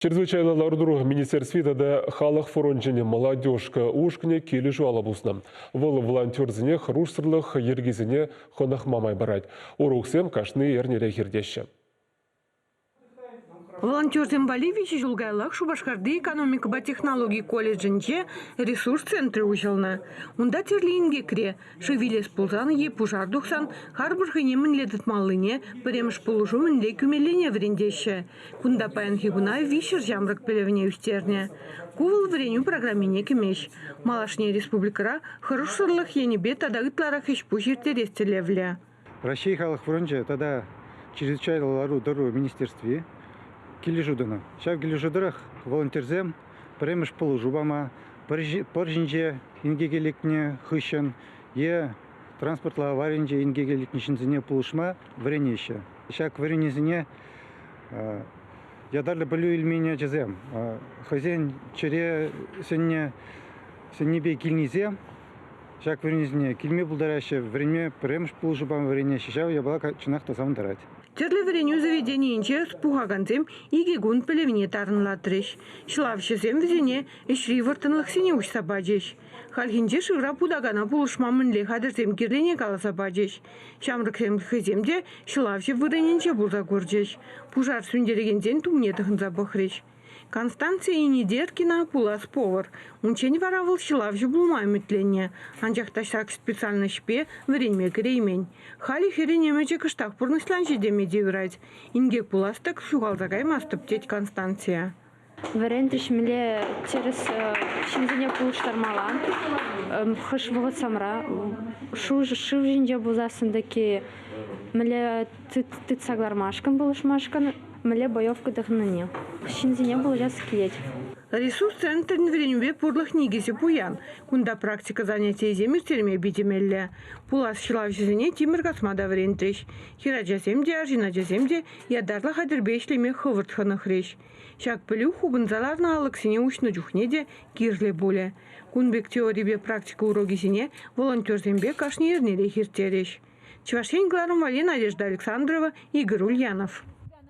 Чрезвычайлӑ лару-тӑру министерстви тата Халӑх фрончӗн «Молодежка» ушкӑнӗ килӗшӳ алӑ пуснӑ. Вӑл волонтерсене хӑрушсӑрлӑх йӗркисене хӑнӑхма май парать. Уроксем кашни эрнерех иртеҫҫӗ. Волонтерсем валли виҫӗ ҫул каяллах Шупашкарти экономикӑпа технологи колледжӗнче ресурс центрӗ уҫӑлнӑ. Унта тӗрлӗ инкекре, Шыв илес пулсан е пушар тухсан харпӑр хӑйне мӗнле тытмаллине, пӗрремӗш пулӑшу мӗнле кӳмеллине вӗрентеҫҫӗ. Кунта паянхи куна виҫҫӗр ҫамрӑк пӗлӗвне ӳстернӗ. Ку вӑл вӗренӳ программине кӗмест. Малашне республикӑра хӑрушсӑрлӑх енӗпе тата ытларах ӗҫ-пуҫ ирттерес тӗллевлӗ. Раҫҫей халӑх фрончӗ тата Чрезвычайлӑ лару-тӑру министерстви килӗшӳ тунӑ. Ҫав килӗшӳ тӑрӑх волонтерсем пӗрремӗш пулӑшу пама, пӑр ҫинче инкеке лекнӗ хыҫҫӑн е транспортлӑ аварийӗнче инкеке лекнӗ ҫынсене пулӑшма вӗренеҫҫӗ. Ҫак вӗренӳсене ятарлӑ пӗлӳ илмен ачасем хӑйсен чӗре сӗннӗ сӗннипе килнисем ҫак вӗренӳсене килме пултараҫҫӗ, вӗренме пӗрремӗш пулӑшупа вӗренеҫҫӗ. Ҫав япала чӑнах та савӑнтарать. Тӗрлӗ вӗренӳ заведенийӗнче ӑс пухакансем икӗ кун пӗлӗвне тарӑнлатрӗҫ. Ҫӑлавҫӑсем вӗсене ӗҫри вӑрттӑнлӑхсене уҫса пачӗҫ. Хальхинче шывра путакана пулӑшма мӗнле хатӗрсем кирлине каласа пачӗҫ. Ҫамрӑксем хӑйсем те ҫӑлавҫӑ вырӑнӗнче пулса курчӗҫ. Пушар сӳнтерекенсен тумне тӑхӑнса пӑхрӗҫ. Констанция Инедеркина пулас повар. Унччен вара вӑл ҫӑлавҫӑ пулма ӗмӗтленнӗ, анчах та ҫак специальноҫпе вӗренме кӗреймен. Халӗ хӗрӗн ӗмӗчӗ кӑштах пурнӑҫланчӗ теме те юрать. Инкек пулас-тӑк ҫухалса каймастӑп, тет Констанция. Вӗрентӗҫ мӗнле тӗрӗс ҫынсене пулӑштармалла. Хӑш вӑхӑт самра шыв ҫинче пулсассӑн таки мӗнле тытса кӑлармашкӑн пулӑшмашкӑн мӗнле боевка тӑхӑннине. Ҫынсене пулӑшас килет. Ресурс центрӗн вӗренӳпе пурлӑх никӗсӗ пуян. Кунта практика занятийӗсем ирттерме питӗ меллӗ. Пулас ҫӑлавҫӑсене тимӗр касма та вӗрентрӗҫ. Хӗрачасем те, арҫын ачасем те ятарлӑ хатӗрпе ӗҫлеме хӑвӑрт хӑнӑхрӗҫ. Ҫак пӗлӳ хупӑнса ларнӑ алӑксене уҫнӑ чухне те кирлӗ пулӗ. Кун пек теорипе практика урокӗсене волонтерсемпе кашни эрнерех ирттерӗҫ. Чӑваш Ен кӑларӑм валли Надежда Александрова, Игорь Ульянов.